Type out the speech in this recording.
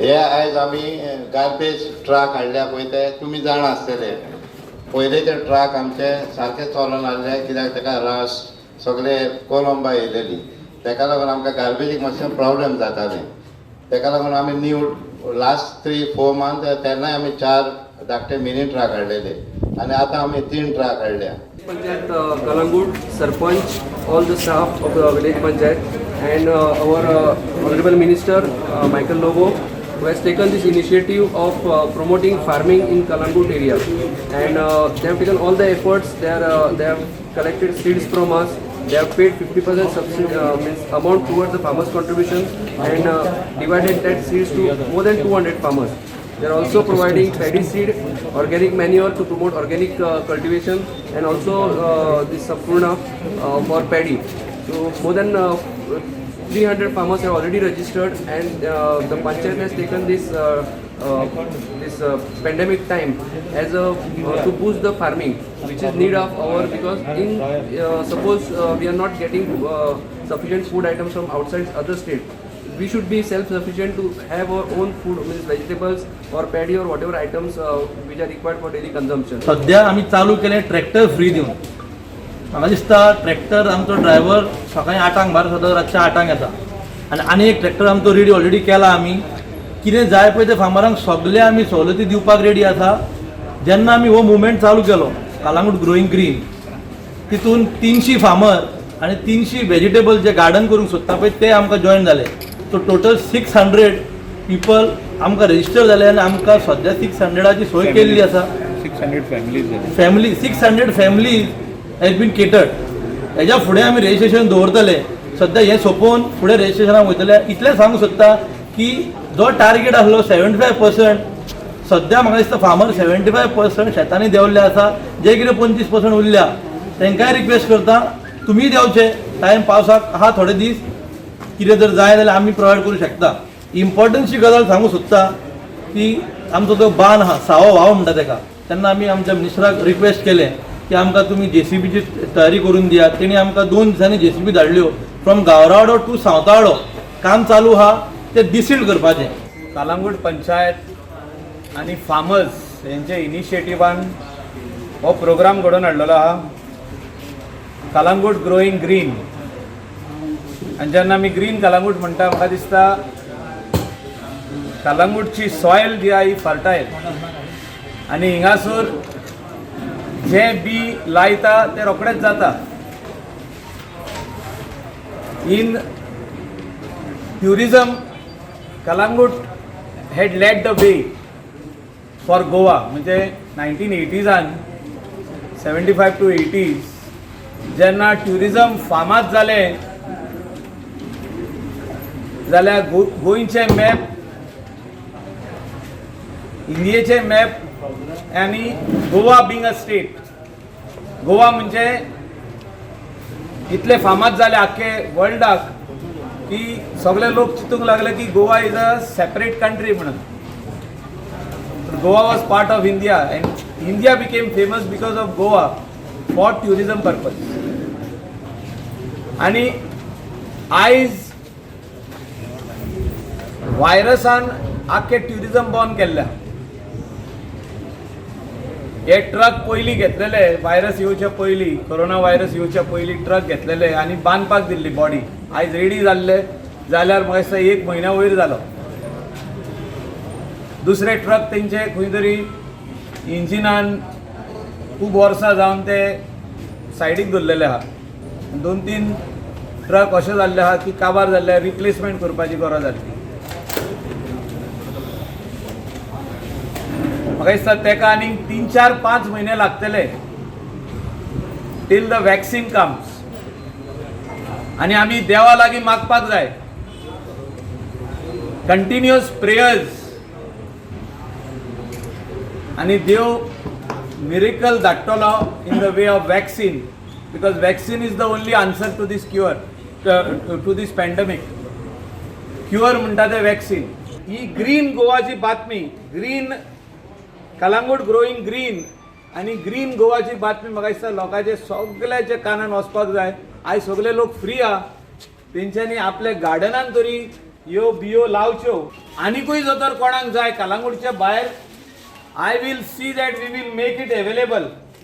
हे आयज आमी गार्बेज ट्रक हाडल्या पळय ते तुमी जाणा आसतले. पयलेचे ट्रक आमचे सारके चलोन आहले कित्याक ताका रास सगळे कोलंबा येयलेली, ताका लागून आमकां गार्बेजीक मातशें प्रॉब्लेम जातालें. ताका लागून आमी न्यू लास्ट 3-4 मंथ तेन्नाय आमी 4 धाकटे मिनी ट्रक हाडलेले आनी आतां आमी 3 ट्रक हाडल्या. Panchayat Calangute sarpanch, all the staff of the village panchayat and our honourable minister Michael Lobo, who has taken this initiative of promoting farming in Calangute area, and they have taken all the efforts. They have collected seeds from us. They have paid 50% subsidy, means amount towards the farmers' contribution, and divided that seeds to more than 200 farmers. They are also providing paddy seed, organic manure to promote organic cultivation, and also this Sampurna for paddy. So more than 300 farmers have already registered, and the panchayat has taken this this pandemic time as a to boost the farming, which is need of our, because in suppose we are not getting sufficient food items from outside other state, we should be self-sufficient to have our own food, means vegetables or paddy or whatever items which are required for daily consumption. सध्या आमी चालू केले tractor free दिवन. म्हाका दिसता tractor आमचो driver सकाळी 8 भायर सरता, रातच्या 8 येता आनी आनी एक ट्रॅक्टर आमचो रेडी ऑलरेडी केला. आमी कितें जाय पळय ते फार्मरांक सगळे आमी सवलती दिवपाक रेडी आसा. जेन्ना आमी हो मुवमेंट चालू केलो कालांगूट ग्रोईंग ग्रीन, तितून 300 फार्मर आनी 300 वेजिटेबल जे गार्डन करूंक सोदता पळय ते आमकां जॉयन जाले. सो टोटल 600 पिपल आमकां रजिस्टर जाले आनी आमकां सद्या 600ची सोय केल्ली आसा. 600 फॅमिलीज जाले. Family 600 families has been catered. हेज्या फुडें आमी रजिस्ट्रेशन दवरतले. सद्या हें सोंपोवन फुडें रजिस्ट्रेशनाक वयतले. इतलें सांगूंक सोदता की जो टार्गेट आसलो 75%, सद्या म्हाका दिसता फार्मर 75% शेतांनी देंवल्ले आसा. जे कितें 25% उरल्या तांकांय रिक्वेस्ट करता, तुमी देंवचे. टायम पावसाक आहा थोडे दीस, कितें जर जाय जाल्यार आमी प्रोवायड करूं शकता. इम्पॉर्टंटशी गजाल सांगूंक सोदता की आमचो जो बांद आहा, सावो व्हांव म्हणटा तेका, तेन्ना आमी आमच्या मिनिस्टराक रिक्वेस्ट केलें की आमकां तुमी जेसीबीची तयारी करून दियात. तेणी आमकां 2 दिसांनी जेसीबी धाडल्यो. फ्रॉम गावरावाडो टू सावतावाडो काम चालू आहा तें डिसिल्ट करपाचें. कालांगूट पंचायत आनी फार्मर्स हेंचे इनिशिएटिवान हो प्रोग्राम घडोवन हाडलेलो आहा, कालांगूट ग्रोईंग ग्रीन. आनी जेन्ना आमी ग्रीन कालांगूट म्हणटा, म्हाका दिसता कालांगूटची सॉयल जी आहा ही फर्टायल आनी हिंगासर जें बी लायता तें रोखडेंच जाता. In tourism, Calangute had led the way for Goa. म्हणजे 1980s, 75 to 80s, जेन्ना ट्युरिजम फामाद जालें जाल्यार गोंयचें मॅप, इंडियेचें मॅप आनी Goa being a state, Goa म्हणजे इतले फामाद जाले आख्खे वर्ल्डाक की सगळे लोक चिंतूंक लागले की Goa is a separate country म्हणून. Goa was part of India and India became famous because of Goa for tourism purpose. आनी आयज व्हायरसान आख्खें ट्युरिजम बंद केल्लें. हे ट्रक पयलीं घेतलेले, व्हायरस येवच्या पयलीं, कोरोना व्हायरस येवच्या पयलीं ट्रक घेतलेले आनी बांदपाक दिल्ली बॉडी. आयज रेडी जाल्ले जाल्यार म्हाका दिसता एक म्हयन्या वयर जालो. दुसरे ट्रक तेंचे खंय तरी इंजिनान खूब वर्सां जावन ते सायडीक दवरलेले आहा. 2-3 ट्रक अशें जाल्ले आहा की काबार जाल्ले, रिप्लेसमेंट करपाची गरज आसली. म्हाका दिसता तेका आनीक 3-4-5 म्हयने लागतले टील the vaccine comes. आनी आमी देवा लागीं मागपाक जाय, कंटिन्युअस प्रेयर्स, आनी देव miracle धाडटलो in the way of vaccine, because vaccine is the only answer to this cure, to this pandemic. Cure म्हणटा ते वॅक्सिन. ही ग्रीन गोवाची बातमी, ग्रीन कलांगूट ग्रोईंग ग्रीन आनी ग्रीन गोवाची बातमी म्हाका दिसता लोकांचे सगळ्याच्या कानान वचपाक जाय. आयज सगळे लोक फ्री आहा, तेंच्यांनी आपल्या गार्डनान तरी ह्यो बियो लावच्यो. आनिकूय जर तर कोणाक जाय कलांगूटच्या भायर, I will see that we will make it available.